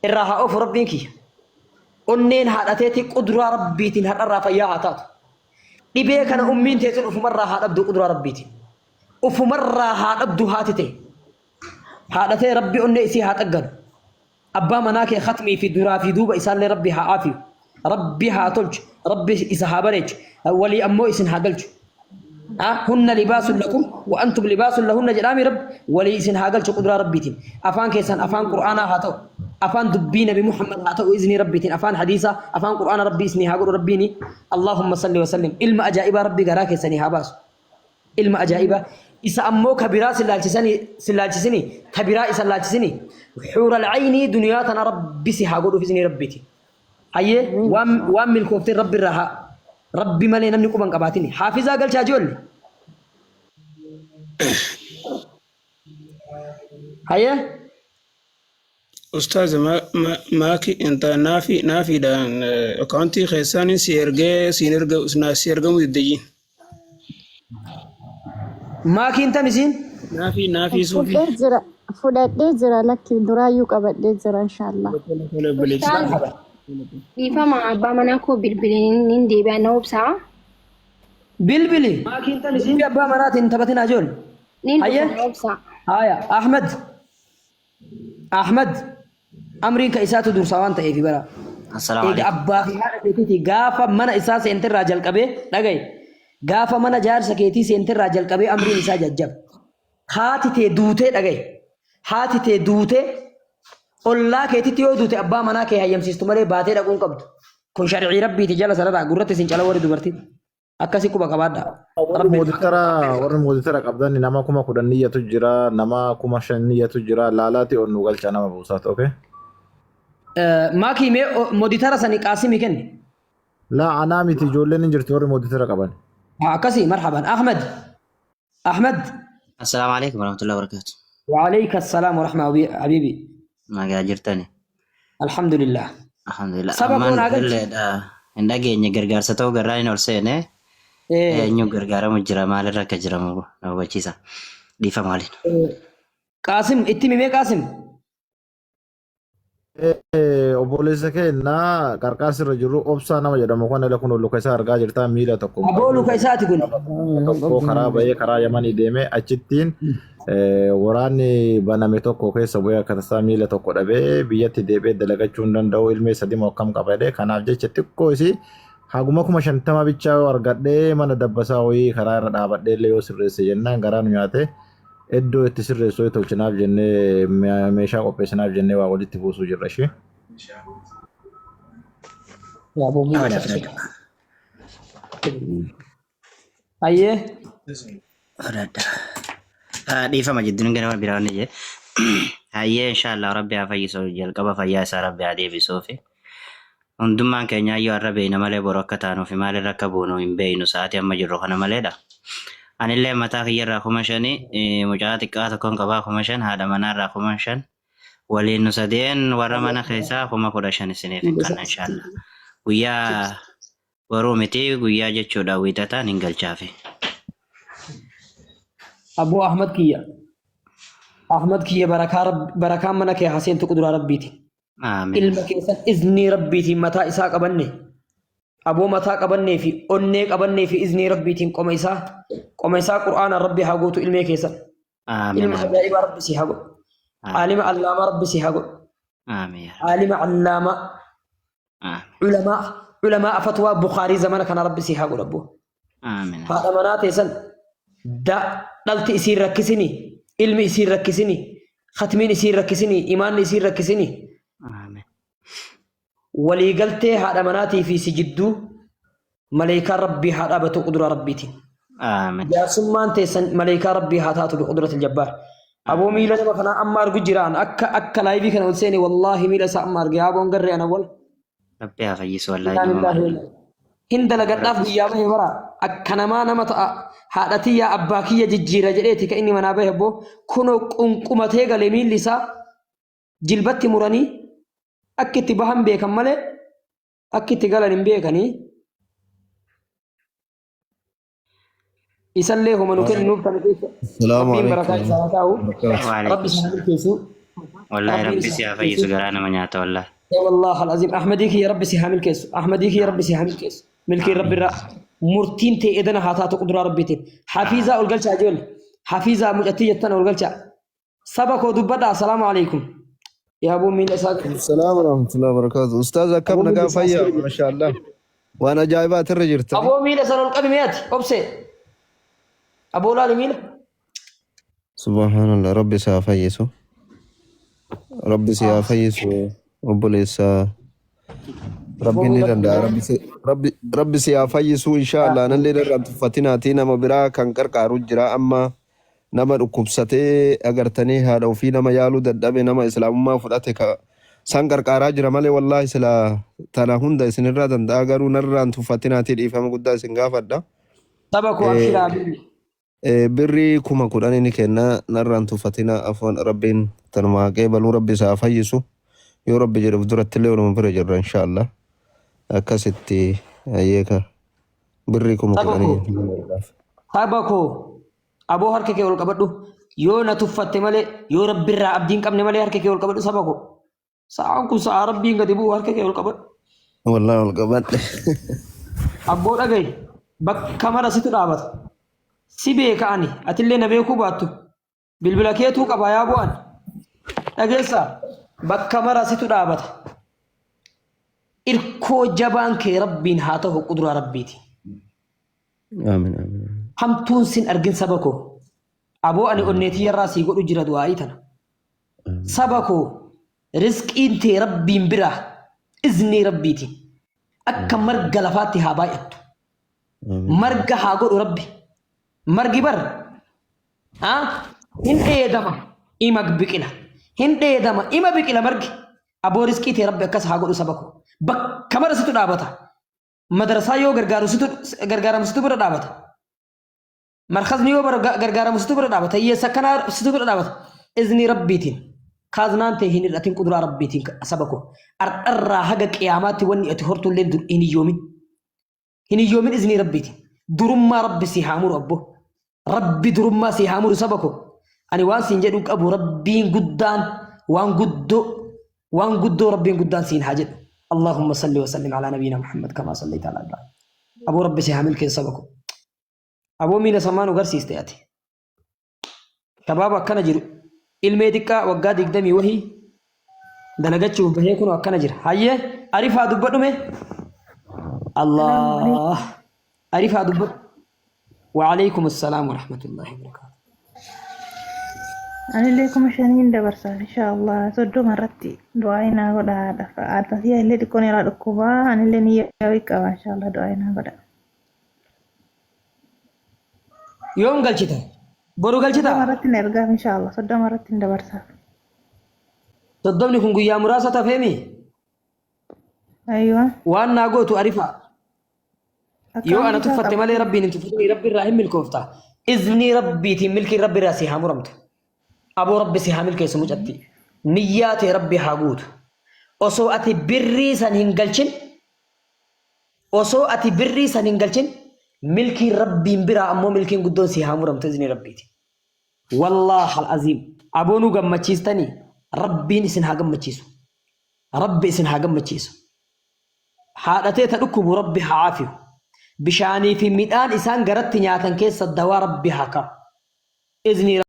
Irraa haa oofu Rabbiin kiyya. Onneen haadha teetii qudraa Rabbiitiin har'arraa fayyaa haa taatu. Dhibee kana ummiin tee tun ufumarraa haa dhabdu qudraa Rabbiitiin. Ufumarraa haa dhabdu haati tee. Haadha tee Rabbi onnee isii haa xagganu. Abbaa manaa kee khatmii fi duraa fi duuba isaallee Rabbi haa aafiyu. Rabbi haa tolchu. Rabbi isa haa bareechu. Walii ammoo isin haa galchu. Ah, hunna libaasun lakum wa antum libaasun lahunna jedhaami Rabbi walii isin haa galchu qudraa Rabbiitiin. Afaan keessan afaan Qur'aanaa haa ta'u. Afaan dubbii Nabi Muhammad haa ta'u iznii Rabbiitiin. Afaan hadiisaa, afaan Qur'aana Rabbi isinii haa godhu Rabbiini. Allahumma salli wa sallim. Ilma ajaa'ibaa Rabbi garaa keessanii haa baasu. Ilma ajaa'ibaa. Isa ammoo ka biraa sin laalchisanii sin laalchisini ka biraa isa laalchisini xuural caynii duniyaa tana Rabbi si haa godhuuf iznii Rabbiitiin. Hayyee waan waan milkoofteen rabbi irraa haa rabbi malee namni quban qabaatini. Haafizaa galchaa ijoolle. Hayyee. Ustaaz maaki inta naafi naafiidhaan akkaawuntii keessaan si ergee siin erga si ergamuu didde. Maakiin tam isiin? Naafii naafii suufii. Fudhee jira fudhadhee jira lakki duraayyuu qabadhee jira inshaallah. Tola tola obboleessi. Ustaaz Marhaba. dhiifama abbaa manaa koo bilbiliin niin deebi'a na obsaa. Bilbili. Maakiin tam isiin? Dubbii abbaa manaatiin hin taphatinaa ijoolle. Niin dhufa Hayyee. na obsaa. Haya Ahmed. Ahmad amriin ka isaatu dursa waan ta'eefi bara. Assalaamu Eega alaikum. abbaa fi haadha keetiiti gaafa mana isaa seenterraa jalqabee dhagaye gaafa mana jaarsa keetii seenterraa jalqabee amriin isaa jajjaba. Haati tee duutee dhagaye haati tee duutee ollaa keetitti yoo duute abbaa manaa kee hayyamsiistu malee baatee dhaquu hin qabdu. Kun sharcii rabbiiti jala sararaa gurratti isin cala warri dubartii. Akkasi quba qabaadhaa. Warri Rabbiin mooditara warri mooditara qabdan nama 10,000 niyyatu jira nama 5,000 niyyatu jira laalaati ol nu galcha nama buusaat okay. Maakii mee moditara sani qaasimii kenni. Laa anaa miti ijoolleen hin jirti warri mooditara qaban. Akkasi marhaban Ahmed Ahmed. Assalaamu alaikum warahmatullahi wabarakatuh. Waaleyka salaam warahma habibi. Nagaa jirtani. Alhamdulillah. Alhamdulillah. Saba koo Ammaan naa galchi. dhufilleedha. Hin dhageenye gargaarsa ta'uu garraa hin ol seene. Eenyu gargaaramu jira maalirra akka jiramu na hubachiisa. Dhiifama waliin. Qaasim itti himi mee Qaasim. Obboleessa keenya qarqaarsi irra jiru obsaa nama jedhamu kana ila kun luka isaa argaa jirta miila tokko hin Aboo qabu. luka isaati kun. Tokko karaa bahee karaa Yamanii deemee achittiin waraanni baname tokko keessa bu'ee akka tasaa miila tokko dhabee biyyatti deebi'ee dalagachuu hin danda'u ilmee sadii moo akkam qaba jedhee kanaaf jecha xiqqoo isii haguma 50,000 bichaa yoo argadhee mana dabbasaa wayii karaa irra dhaabadhee illee yoo sirreesse jennaan garaa nu nyaate Iddoo itti sirreessu wayii tolchinaaf jennee meeshaa qopheessinaaf jennee waa walitti buusuu jirra ishee. Yaa boo Haadha fudhadhu. Hayyee. Fudhadha. Ah, Dhiifama jidduun gara biraa ni jee. Hayyee inshaallah rabbi haa fayyisu jalqaba fayyaa isaa rabbi haa deebisuufi. Hundummaan keenyaayyuu har'a beeyna malee boru akka taanuu fi maalirra akka buunu hin beeynu sa'aatii amma jirru kana maleedha. Anillee mataa kiyyarraa 5,000 mucaa xiqqaa tokkon qabaa 5,000 haadha manaarraa 5,000 waliin nu sadeen warra mana keessaa 15,000 isiniif hin kanna inshaallah. Guyyaa boruu miti guyyaa jechuudha wiixataan hin galchaafi. Aboo Ahmad kiyya. Ahmad kiyya barakaa barakaan mana kee haa seentu quduraa rabbiiti. Aamin. Ilma keessan iznii rabbiitiin mataa isaa qabanne aboo mataa qabannee fi onnee qabannee fi iznii rabbiitiin qoma isaa qoma isaa qur'aanaan rabbi haa guutu ilmee keessan Aamin. ilma Aamin. ajaa'ibaa rabbi si haa godhu Aamin. aalima allaamaa rabbi si haa godhu Aamin. yaa Rabbi. aalima allaamaa Aamin. ulamaa ulamaa fatwaa bukaarii zamana kana rabbi si haa godhu abboo Aamin. haadha manaa teessan da dhalti isiin rakkisini ilmi isiin rakkisini khatmiin isiin rakkisini imaanni isiin rakkisini Aamin. waliigaltee haadha manaatii fi si jidduu maleekaa rabbii haa dhaabatu quduraa rabbiitiin. Aamin. Jaarsummaan teessan maleekaa rabbii haa taatu biqudratil jabbaar. Aboo Aamin. miila nama kanaa amma argu jiraan akka akka laayivii kana ol seene wallaahi miila isaa amma arge aboon garree ana wal. Rabbi haa fayyisu wallaahi Innaa nama lillaahi mara. wa innaa hin dalagadhaaf guyyaa bahe bara akka namaa nama ta'a haadha tiyyaa abbaa kiyya jijjiira jedheeti ka inni manaa bahe abboo kunoo qunqumatee gale miilli isaa jilbatti muranii akka itti bahan beekan malee akka itti galan hin beekanii isallee homa nu kennuuf kana keessa Assalaamu rabbiin barakaa alaikum isaa haa taa'u wabarakatuh. rabbi Waalaikum isaa salaam. milkeessu. Wallaahi Rabbiin rabbi isa si haa haa fayyisu milkeessu. garaa nama nyaata wallaahi. Ya Wallahi alazim Ahmadii kiyya Rabbi si haa milkeessu. Ahmadii kiyya Rabbi si haa milkeessu. Milkiin Rabbi irraa murtiin tee edana haa taatu quduraa Rabbiitiin. Hafiizaa ol galchaa ijoollee. Hafiizaa mucattii jettan ol galchaa. Saba koo dubbadhaa. Assalaamu alaikum. Yaa aboo miila isaa Salaam warahmatullahi wabarakatuh. Ustaaz akkam aboo miila nagaa isaa fayyaa asirra jira. maashaallah. Waan ajaa'ibaati irra jirtanii. Aboo miila sana ol qabi mee ati obsee. Aboo laali miila. Subhaanallah rabbi si haa fayyisu. Rabbi si haa fayyisu obboleessa. Aboo Rabbi ni miila danda'a. Rabbi si rabbi rabbi si haa fayyisu inshaallah. Anallee irraan tuffatinaatii nama biraa kan qarqaaru jira amma nama dhukkubsatee agartanii haadha ofii nama yaaluu dadhabe nama islaamummaa fudhate ka san qarqaaraa jira malee wallaahi sila tana hunda isinirraa danda'a garuu narraan tuffatinaatii dhiifama guddaa isin gaafadha. Saba koo abshiraa habiibi. Birrii 10,000 ni kenna narraan tuffatina afwan rabbiin tanuma haa qeebaluu rabbi isa haa fayyisu yoo rabbi jedhe of durattillee waluma bira jirra inshaallah akkasitti hayyeeka birrii kuma Saba kudhanii koo nama ergaaf. saba koo aboo harka kee ol qabadhu yoo na tuffatte malee yoo rabbirraa abdii hin qabne malee harka kee ol qabadhu saba koo sa'aan kun sa'a rabbiin gadi bu'u harka kee ol qabadhu. Wallahi ol qabadhe. Abboo dhagahi bakka mara situ dhaabata. Si beeka ani atillee na beekuu baattu bilbila keetuu qaba yaa bu'an. Dhageessaa bakka mara situ dhaabata. Irkoo jabaan kee rabbiin haa ta'u quduraa rabbiiti. Aamin aamin. Hamtuun sin argin saba koo. Aboo ani onnee tiyyarraa sii godhu jira du'aa'ii tana. Saba koo rizqiin tee rabbiin biraa iznii rabbiitiin akka marga lafaatti haa baay'attu. Marga haa godhu rabbi. Margi bar hin dheedama ima biqila. Hin dheedama ima biqila margi. Aboo rizqii tee rabbi akkas haa godhu saba koo. Bakka mara situ dhaabata. Madrasaa yoo gargaaru situ gargaaramu situ bira dhaabata. Markazni yoo gargaaramu situ bira dhaabata. Hiyyeessa akkanaa situ bira dhaabata. Iznii rabbiitiin. Kaaznaan tee hin hir'atin quduraa rabbiitiin saba koo. Ardharraa haga qiyaamaatti wanni ati hortullee dur hin hiyyoomin. Hin hiyyoomin iznii rabbiitiin. Durummaa rabbi si haa muru abbo. Rabbi durummaa si haa muru saba koo. Ani waan siin jedhu qabu rabbiin guddaan waan guddoo waan guddoo rabbiin guddaan siin haa jedhu. Allahumma salli wa sallim alaa nabiyina Muhammad kamaa sallayta alaa Ibrahim. Aboo rabbi si haa milkeessu saba koo. Aboo miila samaa nu garsiiste ati. Shabaaba akkana jiru ilmee xiqqaa waggaa digdamii wahii dalagachuuf bahee kunoo akkana jira. Hayyee arifaa dubbadhu mee. Allah arifaa dubbadhu. Wa'alaikum assalaam wa rahmatullahi wa barakaatuh. Anillee 5,000 dabarsa inshaallah 30 irratti du'aa naa godha haadha illee xiqqoon irraa dhukkubaa anillee niyyaa qaba inshaallah du'aa naa godha. Yoom galchita? Boru galchita? 30 irratti na ergaaf inshaallah 30 irratti hin dabarsaaf. Soddomni kun guyyaa muraasa tafeemi. Aywa. Waan naa gootu arifaa. Yoo ana Akkaawuntii isaa tuffatte qaba. malee rabbiin hin tuffatin rabbi irraa hin milkoofta. Iznii rabbiitiin milkiin rabbi irraa si haa muramtu. Aboo rabbi si haa milkeessu mucatti. Niyyaa tee rabbi haa guutu. Osoo ati birrii san hin galchin Osoo ati birrii san hin galchin milkiin rabbiin biraa ammoo milkiin guddoon sii haa muramtu iznii rabbiitiin. Wallaah al-aziim aboo nu gammachiistanii rabbiin isin haa gammachiisu. Rabbi isin haa gammachiisu. Haadha tee ta dhukkubu rabbi haa aafiyu. Bishaanii fi midhaan isaan garatti nyaatan keessa dawaa rabbi haa kaa'u. Iznii.